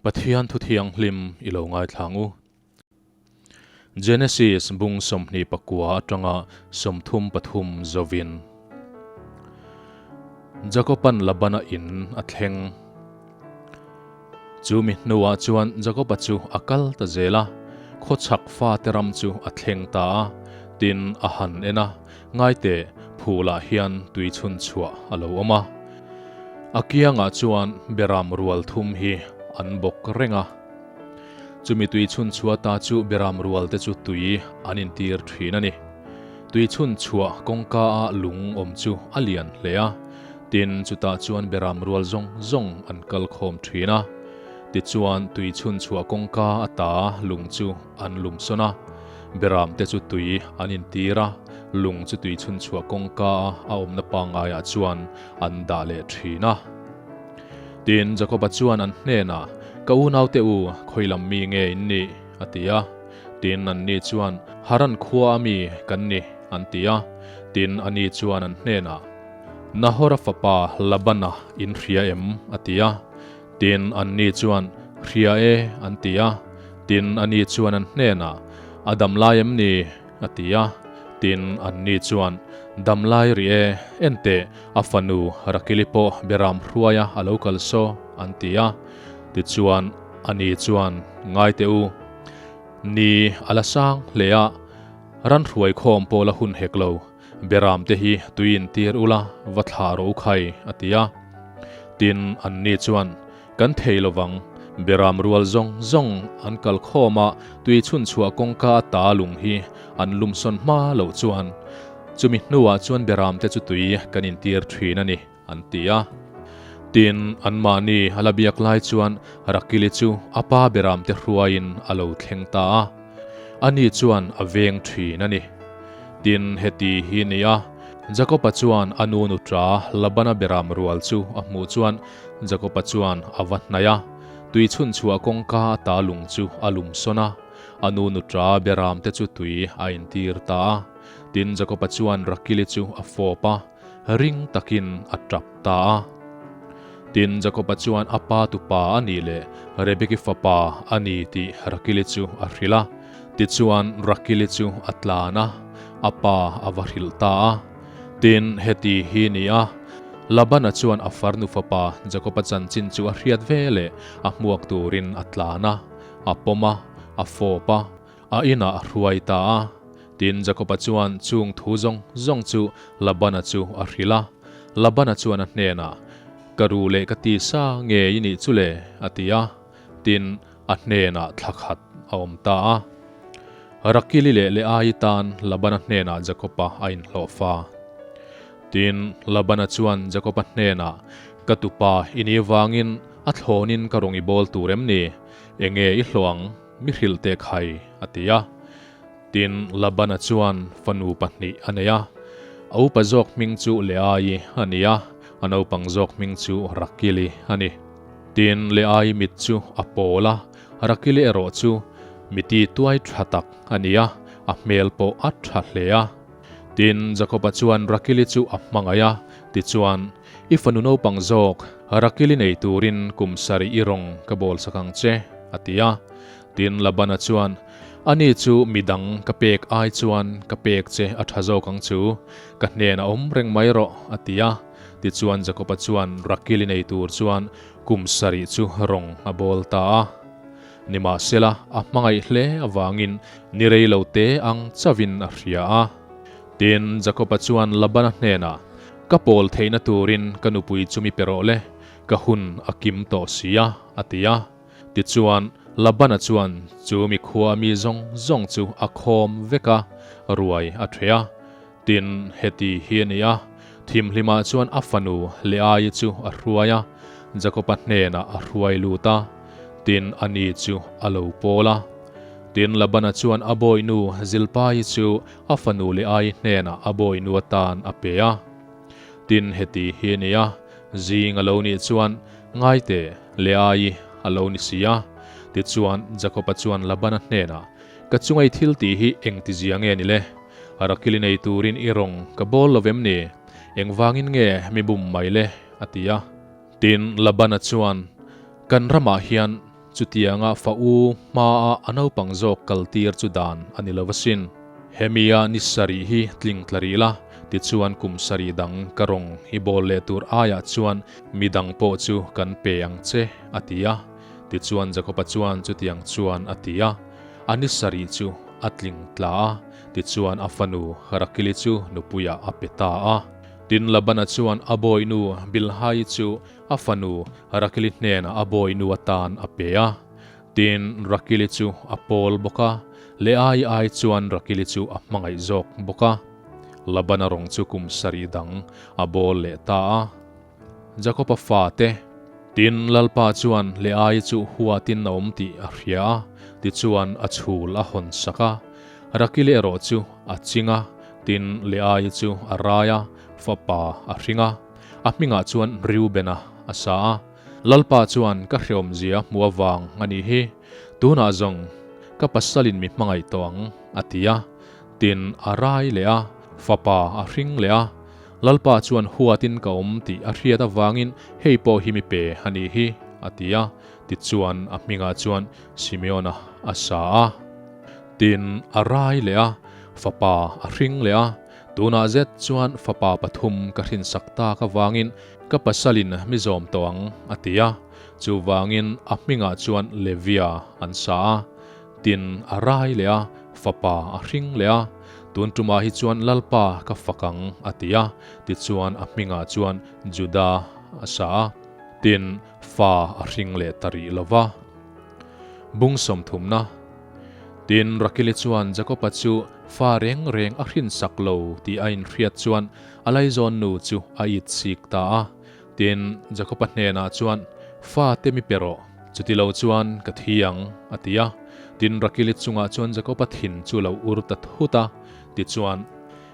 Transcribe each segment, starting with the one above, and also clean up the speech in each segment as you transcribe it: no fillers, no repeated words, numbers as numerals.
Pathian thu thianghlim i lo ngaithla ang u. Genesis bung 29 atanga 33 zovin. Jakoban Labana in a thleng. Chu mi hnuah chuan Jakoba chu a kal ta zel a, khawchhak fate ram chu a thleng ta a, tin a han en a, ngaiteh phulah hian tui chhun chhuah a lo awm a. A kiangah chuan beram rual thum hi an bawk reng a. Chumi tui chhun chhuah ta chu beram rual te chu tui an intir thin a ni. Tui chhun chhuah kawngka a lung awm chu a lian hle a. Tin, chutah chuan beram rual zawng zawng an kal khawm thin a. Tichuan, tui chhun chhuah kawngka ata lung chu an lum sawn a. Beram te chu tui an intir a, lung chu tui chhun chhuah kawngka a a awmna pangaiah chuan an dah leh thin a. Tin, Jakoba chuan an hnenah, Ka unaute u, khawi lam mi nge in nih? a ti a. Tin, anni chuan, Haran khua a mi kan ni, an ti a. Tin, ani chuan an hnenah, Nahora fapa Labana in hria em? a ti a. Tin, anni chuan, Hria e, an ti a. Tin, ani chuan an hnenah, A dam lai em ni? a ti a. Tin, anni chuan, Dam lai rih e, enteh, a fanu Rakili pawh Beram hruaia a lo kal saw, an ti a. Tichuan, ani chuan, Ngai teh u, ni a la sang hle a, ran hruai khawm pawh la hun hek lo. Beram te hi tui in tir ula, va thlah rawh u khai, a ti a. Tin, anni chuan, Kan thei lo vang. Beram rual zawng zawng an kal khawm a, tui chhun chhuah kawngka a ta lung hi an lum sawn hma loh chuan. Chumi hnuah chuan beram te chu tui kan intir thin a ni, an ti a. Tin, anmahni a la biak lai chuan Rakili chu a pa beram te hruaiin a lo thleng ta a. Ani chuan a veng thin a ni. Tin, heti hi ni a, Jakoba chuan a nu nutra Labana beram rual chu a hmuh chuan Jakoba chuan a va hnaih a, tui chhun chhuah kawngka a ta lung chu a lum sawn a, a nu nutra beram te chu tui a intir ta a. Tin, Jakoba chuan Rakili chu a fawp a. Ring takin a tap ta a. Tin, Jakoba chuan a pa tupa a nih leh Rebeki fapa a ni tih Rakili chu a hrilh a. Tichuan, Rakili chu a tlan a, a pa a va hrilh ta a. Tin, heti hi ni a, Labana chuan a farnu fapa Jakoba chanchin chu a hriat ve leh a hmuak turin a tlan a, a pawm a, a fawp a. A inah a hruai ta a. Tin, Jakoba chuan chung thu zawng zawng chu Labana chu a hrilh a. Labana chuan a hnenah, Ka ru leh ka tisa nge i nih chu le? a ti a. Tin, a hnenah thla khat a awm ta a. Rakili leh Leaii tan Labana hnenah Jakoba a inhlawh fa. Tin, Labana chuan Jakoba hnenah, Ka tupa i nih vangin a thlawnin ka rawn i bawl tur em ni? Enge i hlawh ang? Mi hrilh teh khai, a ti a. Tin, Labana chuan fanu pahnih a nei a. A upa zawk hming chu Leaii a ni a, a naupang zawk hming chu Rakili a ni. Tin, Leaii mit chu a pawl a, Rakili erawh chu miti tuai tha tak a ni a, a hmel pawh a tha hle a. Tin, Jakoba chuan Rakili chu a hmangaih a, tichuan, I fanu naupang zawk, Rakili nei turin kum sarih i rawng ka bawl sak ang che, a ti a. Tin, Labana chuan, Ani chu midang ka pek ai chuan ka pek che a tha zawk ang chu, ka hnenah awm reng mai rawh, a ti a. Tichuan Jakoba chuan Rakili nei tur chuan kum sarih chu rawng a bawl ta a. Nimahsela, a hmangaih hle avangin ni rei lo te ang chauhin a hria a. Tin, Jakoba chuan Labana hnenah, Ka pawl theihna turin ka nupui chu mi pe rawh le, ka hun a kim tawh si a, a ti a. Tichuan, Labana chuan chu mi khua mi zawng zawng chu a khawm vek a, ruai a ṭheh a. Tin, heti hi a ni a, thimhlimah chuan a fanu Leaii chu a hruai a, Jakoba hnenah a hruai lut a, tin, ani chu a lo pawl a. Tin, Labana chuan a bawihnu Zilpaii chu A fanu leh ai hnenah a bawinu atan a pe a. Tin, heti hi a ni a, zing a lo nih chuan ngaite leh ai a lo ni si a. Tichuan, Jakoba chuan Labana hnenah, Ka chunga i thil tih hi engtizia nge ni le? Rakili nei turin i rawng ka bawl lo vem ni? Engvangin nge mi bum mai le? a ti a. Tin, Labana chuan, Kan ramah hian. Chutianga fa u hmaa a naupang zawk kaltir chu dan a ni lo asin. Hemia ni sarih hi tling tla rih la, tichuan kum sarih dang ka rawng i bawl leh tur aiah chuan mi dang pawh chu kan pe ang che, a ti a. Tichuan Jakoba chuan chutiang chuan a ti a. A ni sarih chu a tling tla a, tichuan a fanu Rakili chu nupuiah a pe ta a. Tin Labana chuan a bawihnu Bilhai chu a fanu Rakili hnenah a bawihnu atan a pe a. Tin, Rakili chu a pawl bawk a, Leai ai chuan Rakili chu a hmangaih zawk bawk a. Labana rawng chu kum sarih dang a bawl leh ta a. Jakoba fate. Tin, Lalpa chuan Leai chu huatin a awm tih a hria a, tichuan a chhul a hawn sak a. Rakili erawh chu a ching a, tin, Leai chu a rai a, fapa a hring a. A hmingah chuan Reubena a sa a. Lalpa chuan ka hreawmzia hmuh avang a nih hi, tunah zawng ka pasalin mi hmangaih tawh ang, a ti a. Tin, a rai leh a, fapa a hring leh a. Lalpa chuan huatin ka awm tih a hriat avangin hei pawh hi mi pe a nih hi, a ti a. Tichuan a hmingah chuan Simeona a sa a. Tin, a rai leh a, fapa a hring leh a. Tunah zet chuan fapa pathum ka hrinsak tak avangin ka pasalin mi zawm tawh ang, a ti a. Chuvangin a hmingah chuan Levia an sa a. Tin, a rai leh a, fapa a hring leh a. Tun tumah hi chuan Lalpa ka fak ang, a ti a. Tichuan a hmingah chuan Juda a sa a. Tin, fa a hring leh ta rih lo va. Bung sawmthumna. Tin, Rakili chuan Jakoba chu fa reng reng a hrinsak lo tih a inhriat chuan a laizawn nu chu a it sik ta a. Tin, Jakoba hnenah chuan, Fa te mi pe rawh, chuti lo chuan ka thi ang, a ti a. Tin, Rakili chungah chuan Jakoba thin chu lo ur ta thut a. Tichuan,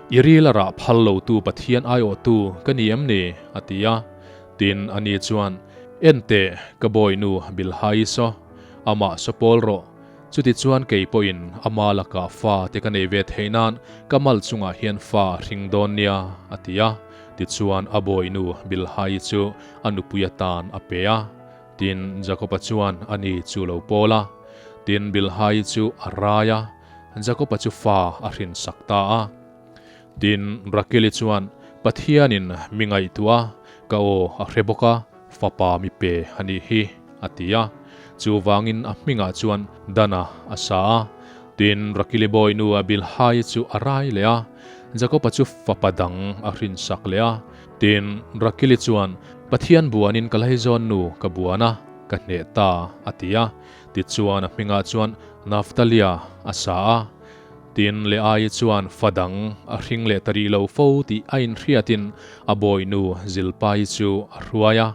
I ril a rah phal lotu Pathian aiawhtu ka ni em ni? a ti a. Tin, ani chuan, En teh, ka bawinu Bilhai saw, amah saw pawl rawh. Chutichuan kei pawhin ama lakah fa te ka nei ve theih nan ka mal chungah hian fa a hring dawn nia, a ti a. Tichuan a bawinu Bilhai chu a nupui atan a pe a. Tin, Jakoba chuan ani chu lo pawl a. Tin, Bilhai chu a rai a, Jakoba chu fa a hrinsak ta a. Tin, Rakeli chuan, Pathianin mi ngaihtuah a, ka aw a hre bawk a, fapa mi pe a nih hi, a ti a. Chuvangin a hmingah chuan Dana a sa a. Tin, Rakeli bawinu Bilhai chu a rai leh a, Jakoba chu fapa dang a hrinsak leh a. Tin, Rakeli chuan, Pathian buanin ka laizawn nu ka buan a, ka hneh ta, a ti a. Tichuan a hmingah chuan Naftalia a sa a. Tin, Leaii chuan fa dang a hring leh ta rih lo fo tih a inhriatin a bawihnu Zilpai chu a hruai a,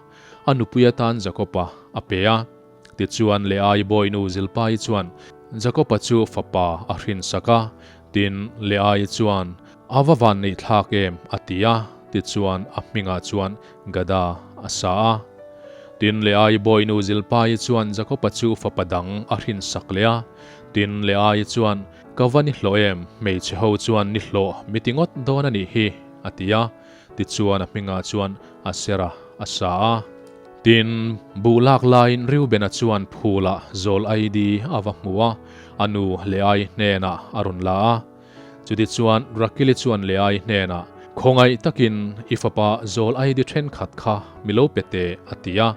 a nupui atan Jakoba a pe a. Tichuan Leaii bawihnu Zilpai chuan Jakoba chu fapa a hrinsak a. Tin, Leaii chuan, A va van neih thlak em? a ti a. Tichuan a hmingah chuan Gada a sa a. Tin, Leaii bawihnu Zilpai chuan Jakoba chu fapa dang a hrinsak leh a. Tin, Leaii chuan, Ka va ni hlawh em? Hmeichhe ho chuan ni hlawh mi ti ngawt dawn a nih hi, a ti a. Tichuan a hmingah chuan Asera a sa a. Tin, buh lak laiin Reubena chuan phulah zawl aidi a va hmu a, a nu Leaii hnenah a rawn la a. Chutichuan Rakili chuan Leaii hnenah, Khawngaih takin i fapa zawl aidi thenkhat kha mi lo pe teh, a ti a.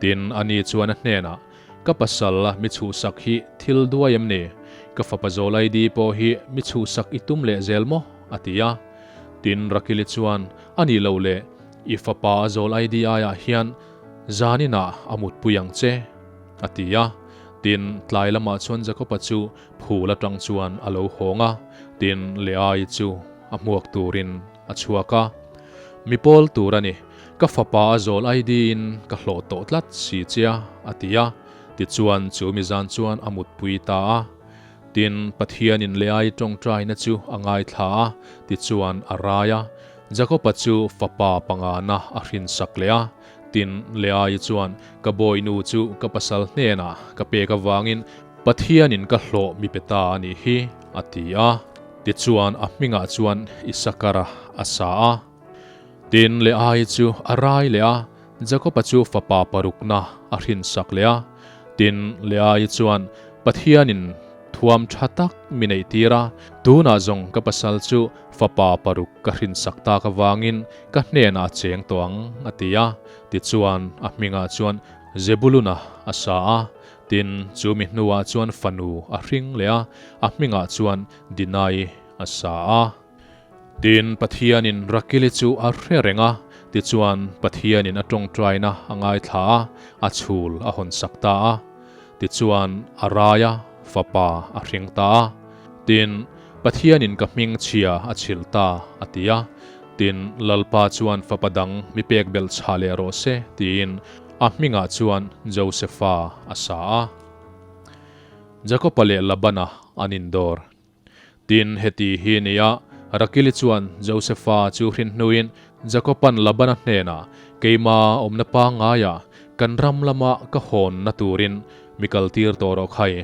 Tin, ani chuan a hnenah, Ka pasal mi chhuhsak hi thil duai em ni? Ka fapa zawl ID pawh hi mi chhuhsak i tum leh zel maw? a ti a. Tin, Rakili chuan, A nih loh le, i fapa a zawl ID aiah hian zaninah a mutpui ang che, a ti a. Tin, tlai lamah chuan Jakoba chu phul atang chuan a lo hawng a, tin, Leaii chu a hmuak turin a chhuak a. Mi pawl tur a ni. Ka fapa a zawl ID in ka hlawh tawh tlat si che a, a ti a. Tichuan chu mi zan chuan a mutpui ta a. Tin, Pathianin Leai tawngtaina chu a ngaithla a, tichuan a rai a. Jakoba chu fapa pangana a hrinsak leh a. Tin, Leai chuan, Ka bawinu chu ka pasal hnenah ka pek avangin Pathianin ka hlawh mi pe ta a nih hi, a ti a. Tichuan a hmingah chuan Isakara a sa a. Tin, Leai chu a rai leh a, Jakoba chu fapa parukna a hrinsak leh a. Tin, Leaii chuan, Pathianin thuam tha tak mi neih tir a, tunah zawng ka pasal chu fapa paruk ka hrinsak tak avangin ka hnenah a cheng tawh ang, a ti a. Tichuan, a hmingah chuan Zebuluna a sa a. Tin, chu mi hnuah chuan fanu a hring leh a, a hmingah chuan Dinai a sa a. Tin, Pathianin Rakili chu a hre reng a, tichuan Pathianin a tawngtaina a ngaithla a, a chhul a hawnsak ta a. Tichuan a rai a, fapa a hring ta a. Tin, Pathianin ka hming chhia a chhilh ta, a ti a. Tin, Lalpa chuan fapa dang mi pek belh chhah leh rawh se, tiin a hmingah chuan Josefa a sa a. Jakoba leh Labana an indawr. Tin, heti hi nia, Rakili chuan Josefa chu hrin hnuin Jakoba'n Labana hnenah, Keima awmna pangngaiah kan ram lama ka hawnna turin mi kaltir tawh rawh khai.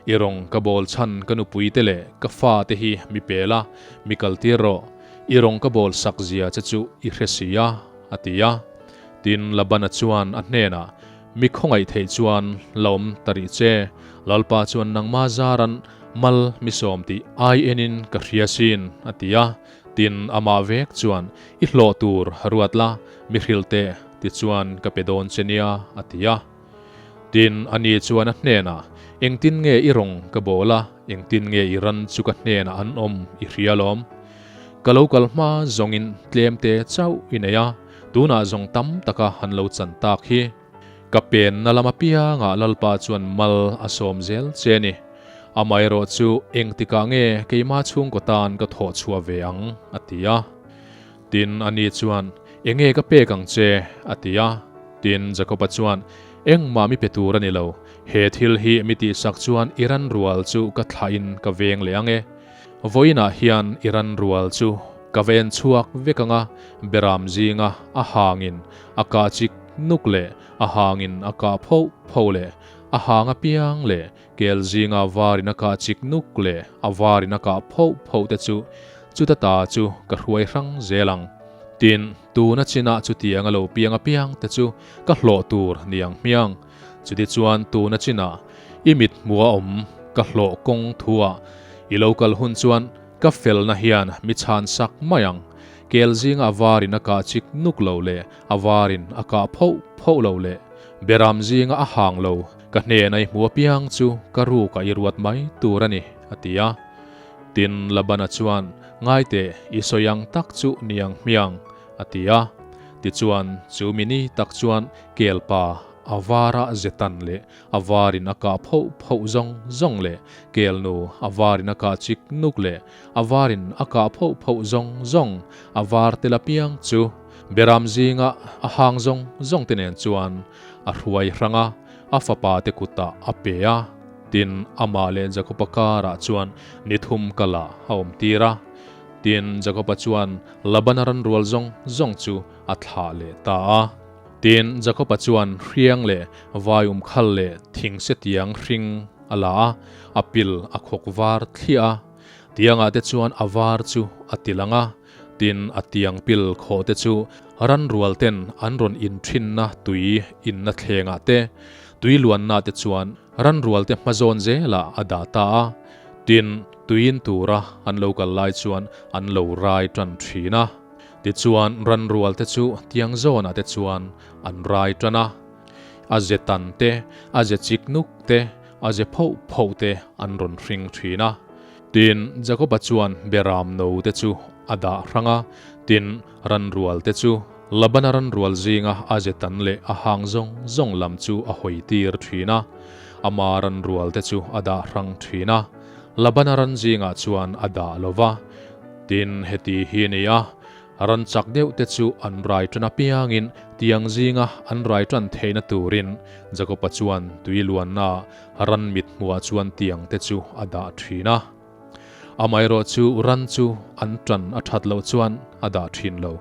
I rawng ka bawl chhan ka nupuite leh ka fate hi mi pel a, mi kaltir rawh. I rawng ka bawl sak zia che chu i hre si a, a ti a. Tin, Labana chuan a hnenah, Mi khawngaih theih chuan la awm ta rih che. Lalpa chuan nangma zaran mal mi sawm tih ai enin ka hria sin, a ti a. Tin, amah vek chuan, I hlawh tur ruat la, mi hrilh teh, tichuan ka pe dawn che nia, a ti a. Tin, ani chuan a hnenah, Engtin nge i rawng ka bawl a, engtin nge i ran chu ka hnenah an awm i hria lawm? Ka lo kal hma zawngin tlem te chauh i nei a, Tunah zawng tam taka han lo chan tak hi ka penna lam apiangah Lalpa chuan mal a sawm zel che a ni. Amaherawh chu engtikah nge keimah chhungkaw tan ka thawh chhuah ve ang? a ti a. Tin, ani chuan, Enge ka pek ang che? a ti a. Tin, Jakoba chuan, Engmah mi pe tur a ni lo. He thil hi mi tihsak chuan i ran rual chu ka thlahin ka veng leh ang e. Vawiinah hian i ran rual chu ka va en chhuak vek ang a, beram zinga a hangin a kah chik nuk leh a hangin a kah pho pho leh a hang apiang leh kel zinga varin a kah chik nuk leh a varin a kah pho pho te chu chuta ta chu ka hruai hrang zel ang. Tin, tuna chinah chutiang a lo piang apiang te chu ka hlawh tur ni ang hmiang. Chutichuan tuna chinah i mit hmuh a awm ka hlawh kawng thuah i lo kal hun chuan ka felna hian mi chhan sak mai ang. Kel zinga a varin a kah chik nuk lo leh a varin a kah phoh phoh lo leh beram zinga a hang lo ka hnena i hmuh apiang chu ka rukah i ruat mai tur a ni, a ti a. Tin, Labana chuan, Ngaiteh, i sawi ang tak chu ni ang hmiang, a ti a. Tichuan, chu mi ni tak chuan kelpa a vara zetan leh a varin a kah phoh phoh zawng zawng leh kelnu a varin a kah chik nuk leh a varin a kah phoh phoh zawng zawng a var tel apiang chu beram zinga a hang zawng zawng te nen chuan a hruai hrang a, a fapa te kutah a pe a. Tin, amah leh Jakoba karah chuan ni thum kalah a awm tir a. Tin, Jakoba chuan Labana ran rual zawng zawng chu a thlah leh ta a. Tin, Jakoba chuan hriang leh vaium khal leh thingse tiang hring a la a, a pil a khawk var thliah a. Tiangah te chuan a var chu a ti lang a. Tin, a tiang pil khawh te chu ran rual ten an rawn in thinna tui inna thlengah te, tui luanna te chuan ran rual te hmazawn zelah a dah ta a. Tin, tuiin tura an lo kal lai chuan an lo rai tan thin a. Tichuan, ran rual te chu tiang zawnah te chuan an rai tan a. A ze tan te, a ze chik nuk te, a ze phoh phoh te an rawn hring thin a. Tin, Jakoba chuan Beram no te chu a dah hrang a, tin, ran rual te chu Labana ran rual zinga a ze tan leh a hang zawng zawng lam chu a hawi tir thin a. Ama ran rual te chu a dah hrang thin a, Labana ran zingah chuan a dah lo va. Tin, heti hi a ni a, ran chak deuh te chu an rai tan apiangin tiang zinga an rai tan theihna turin Jakoba chuan tui luanna ran mit hmuhah chuan tiang te chu a dah thin a. Amaherawh chu ran chu an tan a that loh chuan a dah thin lo.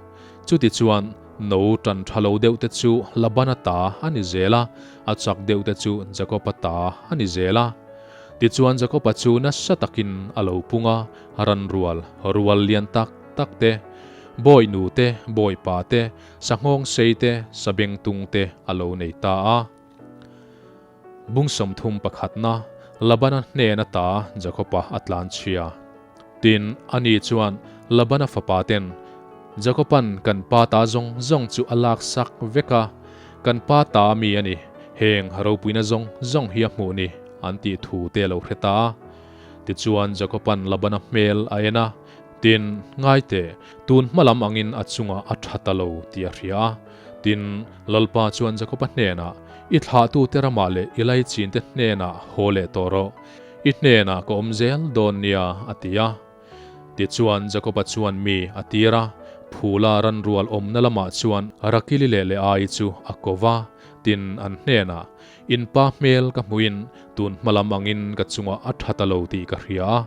Chutichuan no tan tha lo deuh te chu Labana ta a ni zel a, a chak deuh te chu Jakoba ta a ni zel a. Tichuan Jakoba chu nasa takin a lo pung a, ran rual, rual lian tak tak te, bawi nu te, bawi pa te, sanghawng sei te, sabeng tung te a lo nei ta a. Bung 30 pakhatna, Labana hnen ata Jakoba a tlan chhia. Tin, ani chuan Labana fapa ten, Jakoban kan pa ta zawng zawng chu a lak sak vek a, kan pa ta mi a ni, heng ropuina zawng zawng hi a hmuh ni, an tih thu te a lo hre ta a. Tichuan Jakoban Labana hmel a en a, Tin, ngai teh, tun hma lam angin a chungah a tha ta lo tih a hria a. Tin, Lalpa chuan Jakoba hnenah, I thlahtute ramah leh i laichinte hnenah haw leh tawh rawh. I hnenah ka awm zel dawn nia, a ti a. Tichuan Jakoba chuan mi a tir a, phula ranrual awmna lamah chuan Rakili leh Leai chu a ko va, tin an hnenah, In pa hmel ka hmuhin tun hma lam angin ka chungah a tha ta lo tih ka hria a,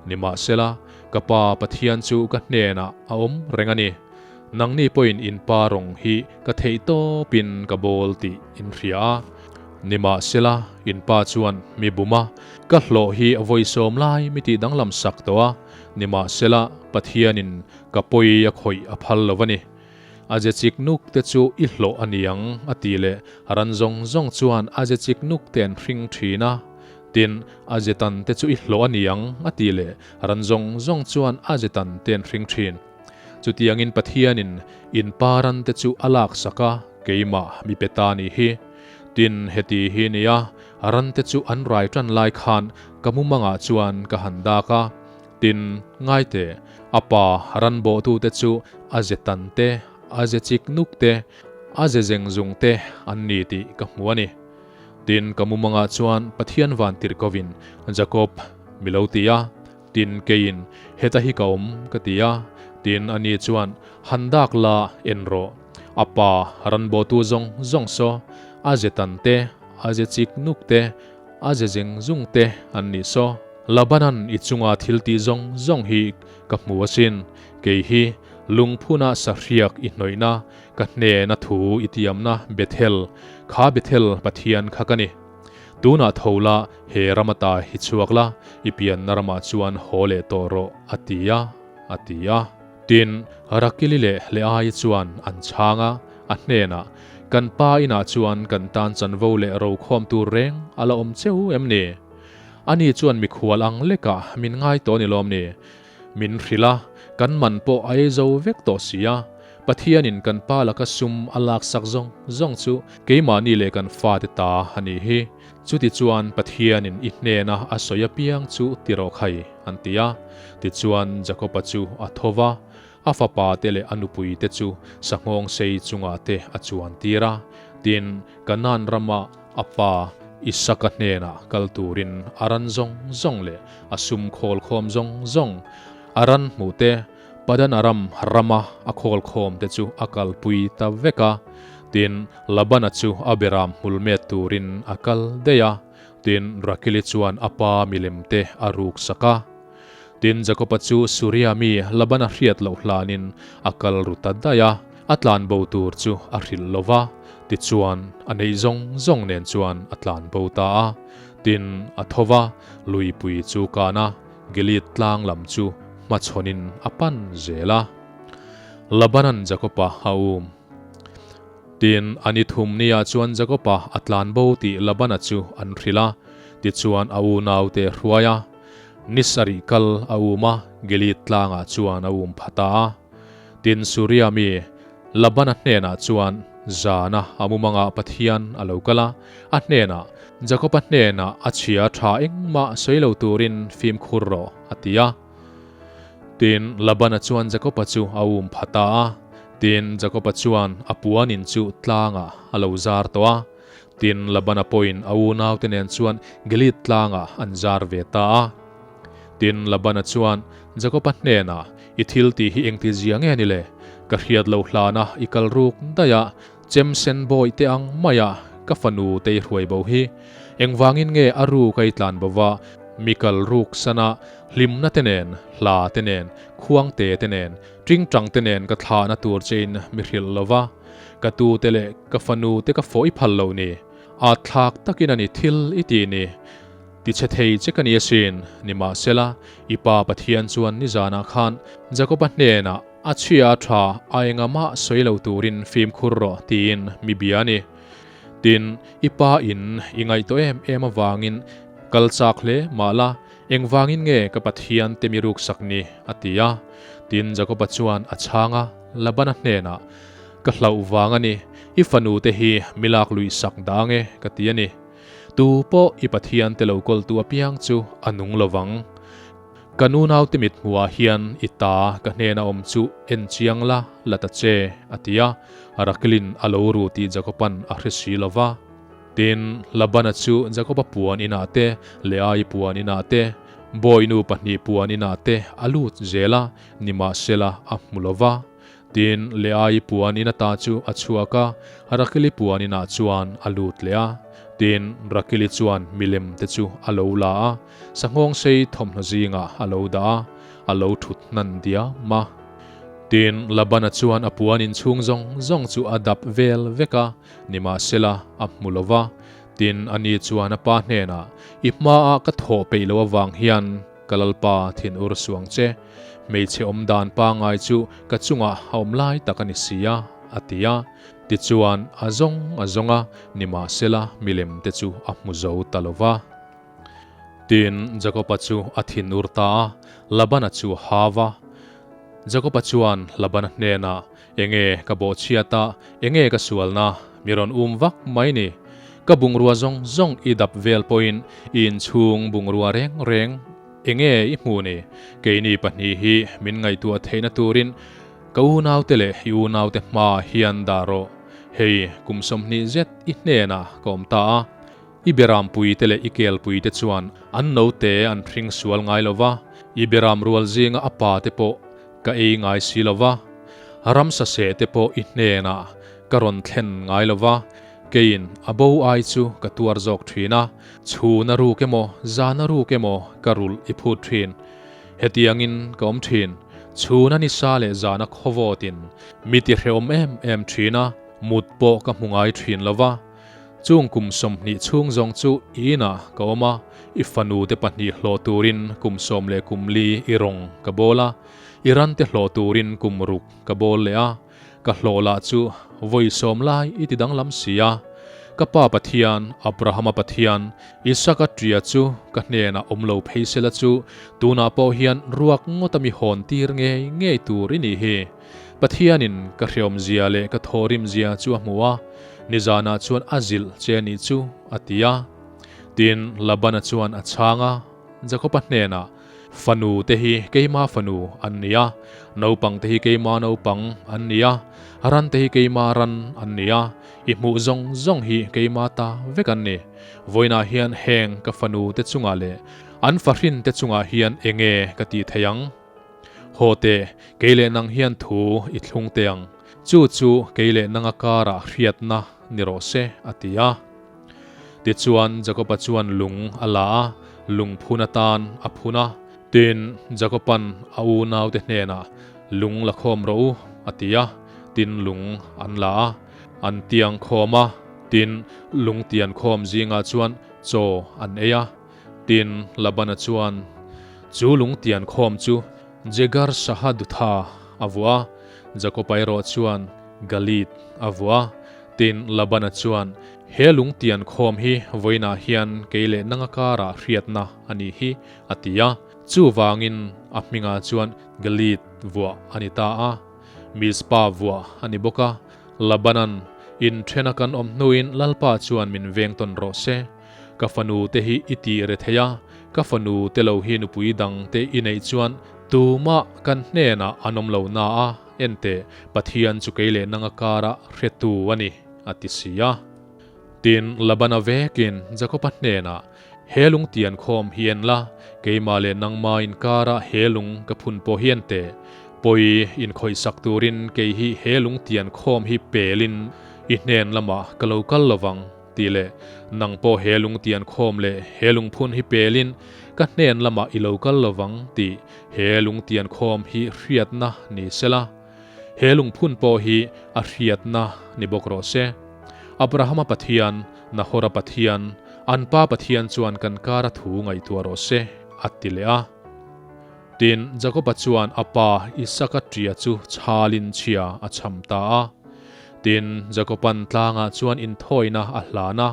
nimahsela ka pa Pathian chu ka hnenah a awm reng a ni. Nangni pawhin in pa rawng hi ka theih tawpin ka bawl tih in hria a. Nimahsela in pa chuan mi bum a, ka hlawh hi vawisawm lai mi tih danglam sak tawh a, nimahsela Pathianin ka pawi a khawih a phal lo a ni. A ze chik nuk te chu i hlawh a ni ang, a ti leh. Ran zawng zawng chuan a ze chik nuk te an hring thin a. Tin, a ze tan te chu i hlawh a ni ang, a ti leh. Ran zawng zawng chuan a ze tan te an hring thin. Chutiangin Pathianin in pa ran te chu a laksak a, keimah mi pe ta ni hi. Tin, heti hi nia, ran te chu an rai tan lai khan ka mumangah chuan ka han dak a. Tin, ngai teh, a pa ran bawhtute chu a ze tan te, a ze chik nuk te, a ze zeng zung te an ni tih ka hmu a ni. Tin, ka mumangah chuan Pathian van tirh kovin, Jakob, mi lo ti a. Tin, keiin, Heta hi ka awm, ka ti a. Tin, ani chuan, Han dak la, en rawh. A pa ran bawhtu zawng zawng saw, a ze tan te, a ze chik nuk te, a ze zeng zung te an nih saw. Labanan i chunga thil tih zawng zawng hi ka hmu asin, kei hi lungphuna sahriak i hnawihna, ka hnena thu i tiamna Bethel, kha Bethel Pathian kha ka ni. Tunah tho la, he ram ata hi chhuak la, i pianna ramah chuan haw leh tawh rawh, a ti a, a ti a. Tin, Rakili leh Leai chuan an chhang a, a hnenah, Kan pa inah chuan kan tan chanvo leh rokhawm tur reng a la awm cheu em ni? Ani chuan mikhual ang lekah min ngai tawh ni lawm ni? Min hrilh a, kan man pawh a ei zo vek tawh si a. Pathianin kan pa laka sum a laksak zawng zawng chu keimahni leh kan fate ta a nih hi. Chutichuan Pathianin i hnena a sawi apiang chu ti rawh khai, an ti a. Tichuan Jakoba chu a tho va, a fapa te leh a nupui te chu sanghawng sei chungah te a chuan tir a. Tin, Kanaan rama A pa Isaka hnenah kal turin a ran zawng zawng leh a sum khawl khawm zawng zawng, a ran hmuh te, Padanaram rama a khawl khawm te chu a kalpui ta vek a. Tin, Labana chu a beram hmul met turin a kal daih a. Tin, Rakili chuan a pa milem te a ruk sak a. Tin, Jakoba chu Suria mi Labana hriat loh hlanin a kal ru ta daih a, a tlan bo tur chu a hrilh lo va, tichuan a neih zawng zawng nen chuan a tlan bo ta a. Tin, a tho va, luipui chu kan a, Gilead tlang lam chu hmachhawnin a pan zel a. Labanan Jakoba a um. Tin, a ni thum nia chuan Jakoba a tlan bo tih Labana chu an hrilh a, tichuan a unaute hruai a. Ni sarih kal a um a, Gilead tlangah chuan a um pha ta a. Tin, Suria mi Labana hnenah chuan zana a mumangah Pathian a lo kal a, a hnenah, Jakoba hnenah a chhia tha engmah sawi lo turin fimkhur rawh, a ti a. Tin, Labana chuan Jakoba chu a um pha ta a. Tin, Jakoba chuan a puanin chu tlangah a lo zar tawh a. Tin, Labana pawhin a unaute nen chuan Gilead tlangah an zar ve ta a. Tin, Labana chuan Jakoba hnenah, I thil tih hi engti zia nge ni le? Ka hriat loh hlana i kal ruk daih a, chem sen bawi te ang maia ka fanu te i hruai bo hi. Engvangin nge a ruk a i tlan bo va, mi kal ruk sana hlimna te nen, hla te nen, khuangte te nen, tingtang te nen ka thlahna tur chein mi hrilh lo va? Ka tu te leh ka fanu te ka fawh i phal lo ni. At thlak takin a ni thil i ti ni. Ti che thei che ka ni asin. Nimahsela, i pa Pathian chuan nizanah khan Jakoba hnenah a chhia a tha a enga mah sawi lo turin fimkhur rawh tiin mi bia a ni. Tin, i pa in i ngaihtuah em em avangin kal chak hle mah la, engvangin nge ka Pathian te mi ruksak ni? a ti a. Tin, Jakoba chuan a chhang a, Labana hnenah, Ka hlauh vang a ni, i fanu te hi mi lak luih sak dang e, ka ti a ni. Tu pawh i Pathian te lo kawltu apiang chu a nung lo vang. Ka nunaute mit hmuhah hian i ta ka hnena awm chu en chiang la, la ta che, a ti a. Rakelin a lo ru tih Jakoban a hre si lo va. Tin, Labana chu Jakoba puan inah te, Leai puan inah te, bawinu pahnih puan inah te a lut zel a, nimahsela a hmu lo va. Tin, Leai puan in ata chu a chhuak a, Rakeli puan inah chuan a lut leh a. Tin, Rakeli chuan milem te chu a lo la a, sanghawng sei thawmhnaw zingah a lo dah a, a lo thut hnan diam a. Tin, Labana chuan a puan in chhung zawng zawng chu a dap vel vek a, nimahsela a hmu lo va. Tin, ani chuan a pa hnenah, I hmaah ka thawh peih loh avang hian, Ka Lalpa thinur suang che, hmeichhe awm dan pangai chu ka chungah a awm lai tak a ni si a, a ti a. Tichuan, a zawng a zawng a, nimahsela milem te chu a hmu zo ta lo va. Tin, Jakoba chu a thinur ta a, Labana chu a hau a. Jakoba chuan Labana hnenah, Enge ka bawhchhiat a, enge ka sualna, mi rawn um vak mai ni. Ka bungrua zawng zawng i dap vel pawhin i inchhung bungrua reng reng enge i hmuh ni? Keini pahnih hi min ngaihtuah theihna turin ka unaute leh i unaute hmaah hian dah rawh. Hei, kum 20 zet i hnenah ka awm ta a, i berampuite leh i kelpuite chuan an note an hring sual ngai lo va, i beram rual zinga a pate pawh Ka ei ngai si lo va, ramsa seh te pawh i hnenah ka rawn thlen ngai lo va, keiin a bo ai chu ka tuar zawk thin a, chhun a ruk emaw, zan a ruk emaw ka rulh i phut thin. Hetiangin ka awm thin, chhun a nisa leh zan a khawvawtin mi ti hrehawm em em thin a, mut pawh ka hmu ngai thin lo va. Chung kum 20 chhung zawng chu i inah ka awm a, i fanu te pahnih hlawh turin kum sawm leh kum li i rawng ka bawl a, i ran te hlawh turin kum ruk ka bawl leh a, ka hlawh lah chu vawi sawm lai i ti danglam si a. Ka pa Pathian, Abrahama Pathian, Isaka tia chu ka hnenah awm lo phei sela chu tunah pawh hian ruak ngawta mi hawn tir ngei ngei tur i nih hi. Pathianin ka hreawmzia leh ka thawhrimzia chu a hmu a, nizanah chuan a zilh che a nih chu, a ti a. Tin, Labana chuan a chhang a, Jakoba hnenah, Fanu te hi keima fanu an ni a, naupang te hi keima naupang an ni a, ran te hi keima ran an ni a, i hmuh zawng zawng hi keima ta vek an ni. Vawiinah hian heng ka fanu te chungah leh an fahrin te chungah hian enge ka tih theih ang? Haw teh, kei leh nang hian thu i thlung teh ang. Chu chu kei leh nanga karah hriatna ni rawh se, a ti a. Tichuan, Jakoba chuan lung a la a, lung phun atan a phun a. Tin, Jakoba'n a unaute hnenah, Lung la khawm rawh u, a ti a. Tin, lung an la a, an tiang khawm a. Tin, lung tian khawm zingah chuan chaw an ei a. Tin, Labana chuan chu lung tian khawm chu Jegar Sahadutha a vuah a, Jakoba erawh chuan Galid a vuah a. Tin, Labana chuan, He lung tian khawm hi vawiinah hian kei leh nanga karah hriatna a nih hi, a ti a. Chuvangin a hmingah chuan Galid vuah a ni ta a, Mizpa vuah a ni bawk a. Labanan, Inthena kan awm hnuin Lalpa chuan min veng tawn rawh se. Ka fanu te hi i tih re thei a, ka fanu te lo hi nupui dang te i neih chuan tumah kan hnenah an awm lo na a, enteh, Pathian chu kei leh nanga kara hretu a ni, a ti si a. Tin, Labana vekin Jakoba hnenah, He lung tian khawm hi en la, keimah leh nangma inkara he lung ka phun pawh hi enteh, pawi inkhawihsak turin kei hi he lung tian khawm hi pelin i hnen lamah ka lo kal lovang. Tih leh, Nang pawh he lung tian khawm leh he lungphun hi pelin ka hnen lamah i lo kal lovang tih he lung tian khawm hi hriatna ni sela, he lungphun pawh hi a hriatna ni bawk rawh se. Abrahama Pathian, Nahora Pathian, an pa Pathian chuan kan kara thu ngaihtuah rawh se, a ti leh a. Tin, Jakoba chuan a pa Isaka ṭia chu chhalin chhia a chham ta a. Tin, Jakoban tlangah chuan inthawina a hlan a,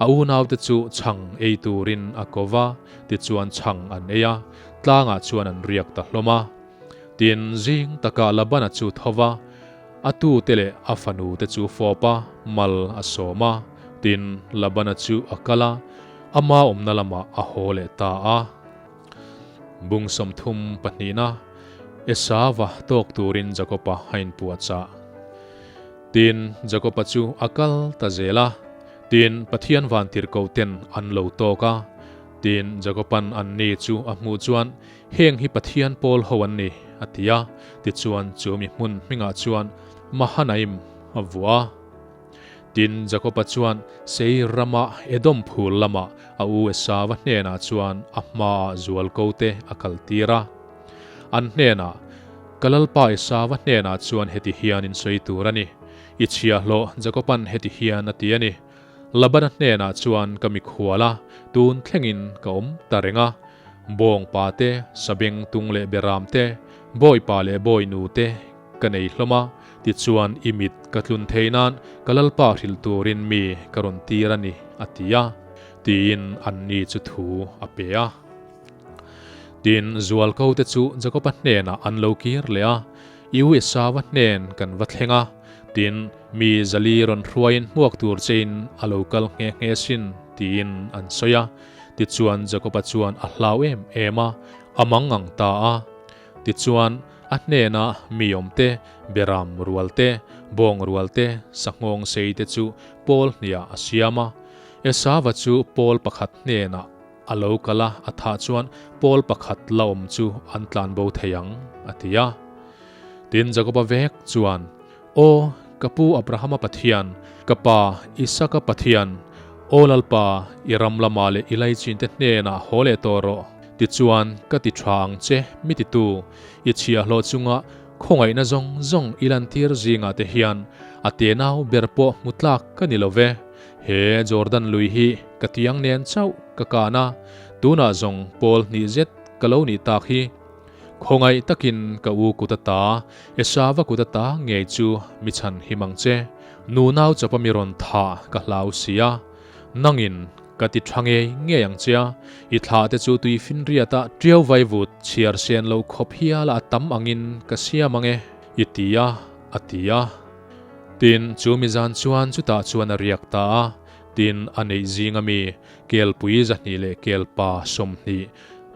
a unaute chu chhang ei turin a ko va, tichuan chhang an ei a, tlangah chuan an riak ta hlawm a. Tin, zing takah Labana chu tho va, a tute leh a fanute chu fawp a, mal a sawm a. Tin, Labana chu a kal a, ama awmna lamah a haw leh ta a. Bung 30 pahnihna, Esauva tawk turin Jakoba a inpuahchah. Tin, Jakoba chu a kal ta zel a. Tin, Pathian vantirhkohten an lo tawk a. Tin, Jakoban anni chu a hmuh chuan, Heng hi Pathian pawl ho an ni, a ti a. Tichuan, chu mi hmun hmingah chuan Mahanaim a vuah a. Tin, Jakoba chuan Seir rama Edom phul lama a u Esauva hnenah chuan a hmaah zualkote a kaltir a. An hnenah, Ka lalpa Esauva hnenah chuan heti hian in sawi tur a ni. I chhiahhlawh Jakoban heti hian a ti a ni. Labana hnenah chuan ka mikhual a, tun thlengin ka awm ta reng a. Bawngpa te, sabeng tung leh beram te, bawipa leh bawinu te ka nei hlawm a, tichuan i mit ka tlun thei nan ka lalpa hrilh turin mi ka rawn tir a ni, a ti a, tiin anni chu thu a pe a. Tin, zualko te chu Jakoba hnenah an lo kir leh a, I u Esauva hnen kan va thleng a, tin, mi zali rawn hruaiin hmuak tur chein a lo kal nghe nghe sin, tiin an sawi a. Tichuan Jakoba chuan a hlau em em a, a mangang ta a. Tichuan, a hnena mi awmte, beram rual te, bawng rual te, sanghawng sei te chu pawl hniah a siam a. Esauva chu pawl pakhat hnenah a lo kal a, a thah chuan pawl pakhat la awm chu an tlan bo thei ang, a ti a. Tin, Jakoba vek chuan, Aw, ka pu Abrahama Pathian, ka pa Isaka Pathian, aw Lalpa, i ram lamah leh i laichin te hnenah haw leh tawh rawh. Tichuan, ka ti tha ang che, mi titu, i chhiahhlawh chunga khawngaihna zawng zawng i lantir zingah te hian a tenau ber pawh hmu tlak ka ni lo ve. He Jordan lui hi ka tiang nen chauh ka kan a, tunah zawng pawl hnih zet ka lo nih tak hi. Khawngaih takin ka u kut ata, Esauva kut ata ngei chu mi chhan him ang che. Nunau chawpa mi rawn thah ka hlau si a, nangin ka ti tha ngei ngei ang che a, i thlah te chu tui finriata tiau vaivut chhiar sen lo khawp hiala a tam angin ka siam ang e, i ti a, a ti a. Tin, chu mi zan chuan chutah chuan a riak ta a, tin, a neih zinga mi kelpui 200 leh kelpa 20,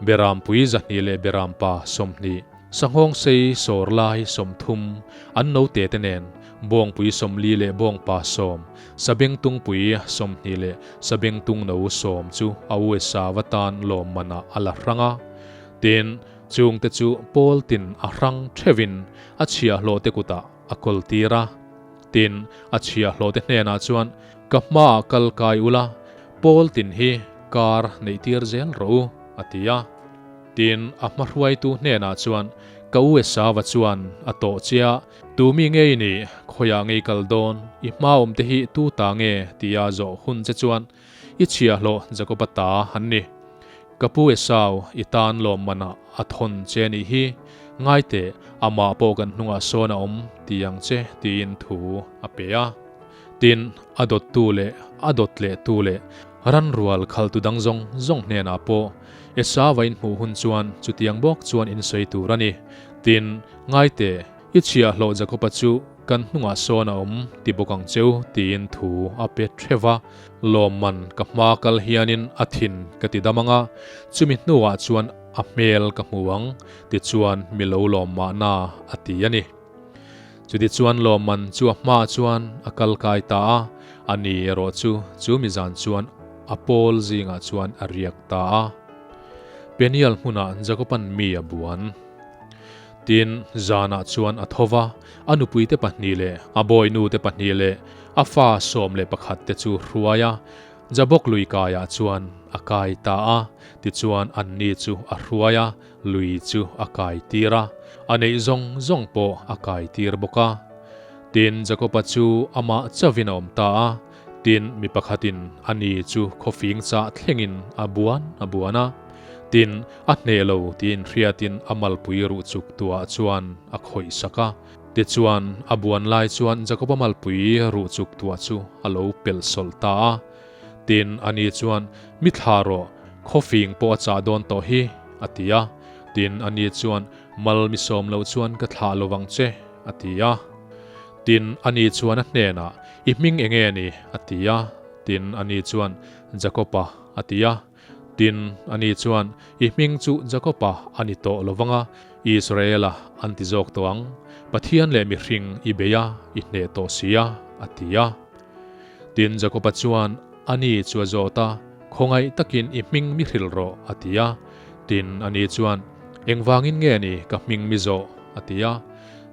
berampui 200 leh berampa 20, sanghawng sei sawr lai 30, an note te nen, bawngpui 40 leh bawngpa 10, sabengtungpui 20 leh sabengtungno 10 chu a u Esauva tan lawmmanah a la hrang a. Tin, chungte chu pawl tin a hrang theuhin a chhiahhlawhte kutah a kawl tir a. Tin, a chhiahhlawhte hnenah chuan, Ka hmaah kal kai ula, Paul tin hi kar neih tir zel rawh u, a ti a. Tin, a hmahruaitu hnenah chuan, Ka u Esauva chuan a tawh che a, Tu mi nge i nih? Khawiah nge i kal dawn? I hma awmte hi tu ta nge? tia zawh hun che chuan, I chhiahhlawh Jakoba ta an ni. Ka pu Esau, i tan lawmmanah a thawn che a nih hi. Ngai teh, amah pawh kan hnungah sawn a awm ti ang che, tiin thu a pe a. Tin, a dawttu leh a dawt lehtu leh ranrual khaltu dang zawng zawng hnenah pawh Esau a inhmuh hun chuan chutiang bawk chuan in sawi tur a ni. Tin, ngai teh, I chhiahhlawh Jakoba chu kan hnungah sawn a awm ti bawk ang cheu tiin thu a pe theuh a, lawmman ka hma kal hianin a thin ka ti dam ang a, chumi hnuah chuan a hmel ka hmu ang tichuan mi lo lawm mahna a ti a ni. Chutichuan lawmman chu a hmaah chuan a kal kai ta a, a ni erawh chu chu mi zan chuan a pawl zingah chuan a riak ta a. Peniel hmunah Jakoban mi a buan. Tin, zanah chuan a tho va, a nupuite pahnih leh a bawinute pahnih leh a fa 11 te chu hruai a, Jabok lui kaiah chuan a kai ta a. Tichuan anni chu a hruai a, lui chu a kai tir a, a neih zawng zawng pawh a kai tir bawk a. Tin, Jakoba chu amah chauhin a awm ta a, tin, mi pakhatin ani chu khawfing chah thlengin a buan a buan a. Tin, a hneh lo tih inhriatin a malpui ruh chuk tuah chuan a khawih sak a. Tichuan, a buan lai chuan Jakoba malpui ruh chuk tuah chu a lo pelh sawlh ta a. Tin, ani chuan, Mi thla rawh, khawfing pawh a chah dawn tawh hi, a ti a. Tin, ani chuan, Mal mi sawm loh chuan ka thlah lo vang che, a ti a. Tin, ani chuan a hnenah, I hming eng nge ni? a ti a. Tin, ani chuan, Jakoba, a ti a. Tin, ani chuan, I hming chu Jakoba a ni tawh lo vang a, Israela an ti zawk tawh ang. Pathian leh mihring i bei a, i hneh tawh si a, a ti a. Tin, Jakoba chuan ani chu a zawt a, Khawngaih takin i hming mi hrilh rawh, a ti a. Tin, ani chuan, Engvangin nge ni ka hming mi zawh? a ti a.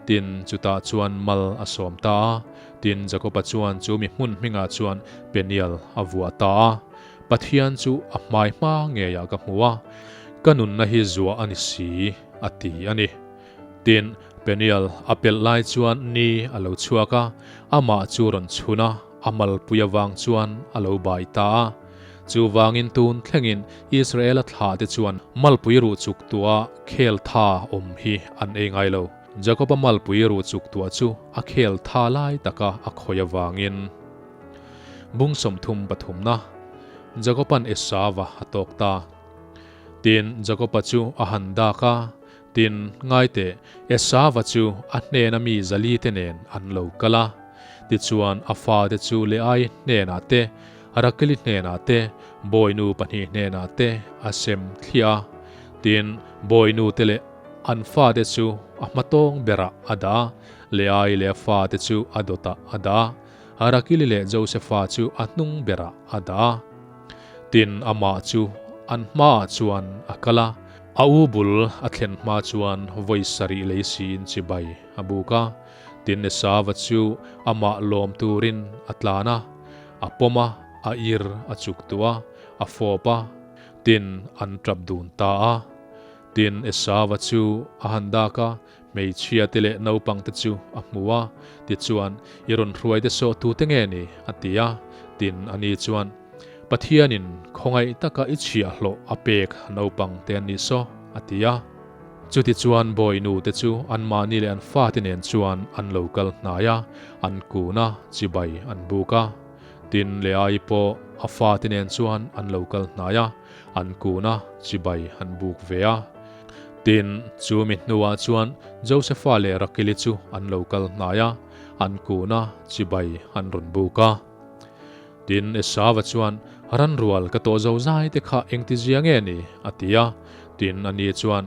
Tin, chutah chuan mal a sawm ta a. Tin, Jakoba chuan chu mi hmun hmingah chuan Peniel a vuah ta a. Pathian chu a hmai hma ngeiah ka hmu a, ka nunna hi zuah a ni si, a ti a ni. Tin, Peniel a pelh lai chuan ni a lo chhuak a, amah chu rawn chhun a, a malpui avang chuan a lo bai ta a. Chuvangin tun thlengin Israela thlahte chuan malpui ruh chuk tuah khel tha awm hi an ei ngai lo. Jakoba malpui ruh chuk tuah chu a khel tha lai taka a khawih avangin. Bung 33na, Jakoba'n Esauva a tawk ta. Tin, Jakoba chu a han dak a, tin, ngaiteh, Esauva chu a hnena mi zalite nen an lo kal a. Tichuan, a fate chu Leai hnenah te, Rakeli hnenah te, bawinu pahnih hnenah te a sem thliah a. Tin, bawinute leh an fate chu a hmatawng berah a dah a, Leai leh a fate chu a dawtah a dah a. Rakili leh Josefa chu a hnung berah a dah a. Tin, amah chu an hmaah chuan a kal a, a u bul a thlen hma chuan vawi sarih lei siin chibai a buk a. Tin, Esava chu amah lawm turin a tlan a, a pawm a, a ir a chuk tuah a, a fawp a, tin, an tap dun ta a. Tin, Esava chu a han dak a, Hmeichhia te leh naupang te chu a hmu a, tichuan, I rawn hruai te saw tute nge ni? a ti a. Tin, ani chuan, Pathianin khawngaih taka i chhiahhlawh a pek naupang te an nih saw, a ti a. Chutichuan bawinu te chu anmahni leh an fate nen chuan an lo kal hnai a, an kun a, chibai an buk a. Tin, Leai pawh a fate nen chuan an lo kal hnai a, an kun a, chibai an buk ve a. Tin, chu mi hnuah chuan Josefa leh Rakili chu an lo kal hnai a, an kun a, chibai an rawn buk a. Tin, Esauva chuan, Ranrual ka tawh zo zai te kha engtizia nge ni? a ti a. Tin, ani chuan,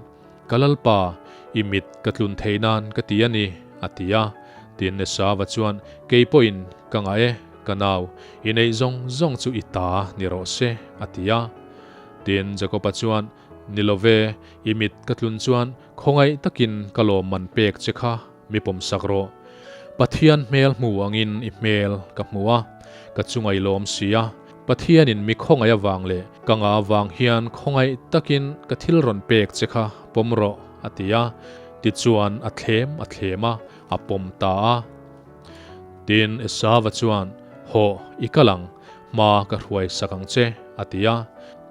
Ka Lalpa, i mit ka tlun thei nan ka ti a ni, a ti a. Tin, Esauva chuan, Kei pawhin ka ngah e, ka nau, i neih zawng zawng chu i ta ni rawh se, a ti a. Tin, Jakoba chuan, Ni lo ve, i mit ka tlun chuan khawngaih takin ka lawmman pek che kha mi pawmsak rawh. Pathian hmel hmu angin i hmel ka hmu a, ka chunga i lawm si a. Pathianin mi khawngaih avang leh ka nga avang hian khawngaih takin ka thil rawn pek che kha pawm rawh, a ti a. Tichuan a thlem a thlem a, a pawm ta a. Tin, Esauva chuan, Hawh, i kal ang, hma ka hruai sak ang che, a ti a.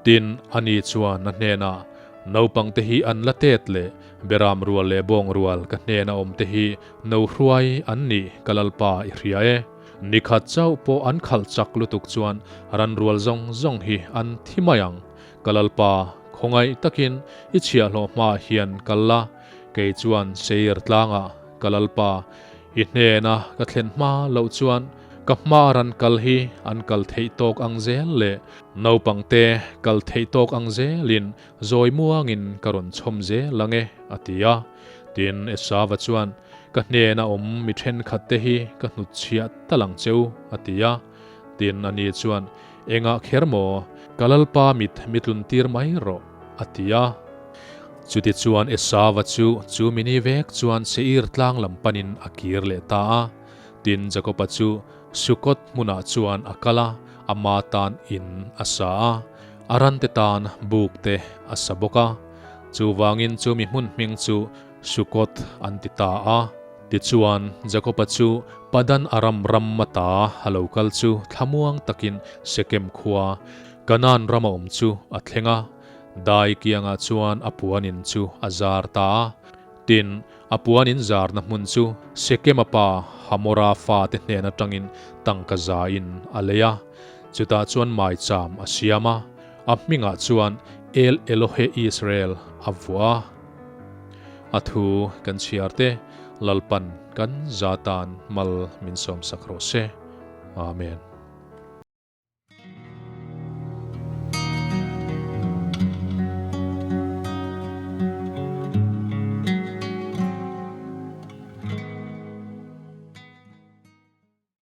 Tin, ani chuan a hnenah, Naupangte hi an la tet leh beram rual leh bawng rual ka hnena awmte hi no hruai an nih ka Lalpa i hria e. Nikhat chauh pawh an khalh chak lutuk chuan ran rual zawng zawng hi an thi mai ang. Ka Lalpa, khawngaih takin i chhiahhlawh hmaah hian kal la, kei chuan Seir tlangah ka Lalpa i hnena ka thlen hma loh chuan ka hmaa ran kal hi an kal theih tawk ang zel leh Naupangte kal theih tawk ang zelin zawi muangin ka rawn chhawm zel ang e, a ti a. Tin, Esauva chuan, Ka hnena awm mi thenkhatte hi ka hnutchhiah tal ang cheu, a ti a. Tin, ani chuan, Engah kher maw? Ka Lalpa mit mi tluntir mai rawh, a ti a. Chutichuan Esauva chu chu mini vek chuan Seir tlang lam panin a kir leh ta a. Tin, Jakoba chu Sukkoth hmunah chuan a kal a, ama tan in a sa a, a rante tan buk te a sa bawk a. Chuvangin chu mi hmun hming chu Sukkoth an ti ta a. Tichuan, Jakoba chu Padan Aram ram mata a lo kal chu thlamuang takin Sekem khua, Kanaan rama awm chu a thleng a. Dai kiangah chuan a puanin chu a zar ta a. Tin, a puanin zarna hmun chu Sekema pa Hamora fate hnen atangin tangka zain a lei a. Chutah chuan maicham a siam a, a hmingah chuan El Elohe Israel a vuah a. A thu kan chhiar te, Lalpan kan za tan mal min sawmsak rawh se. Amen.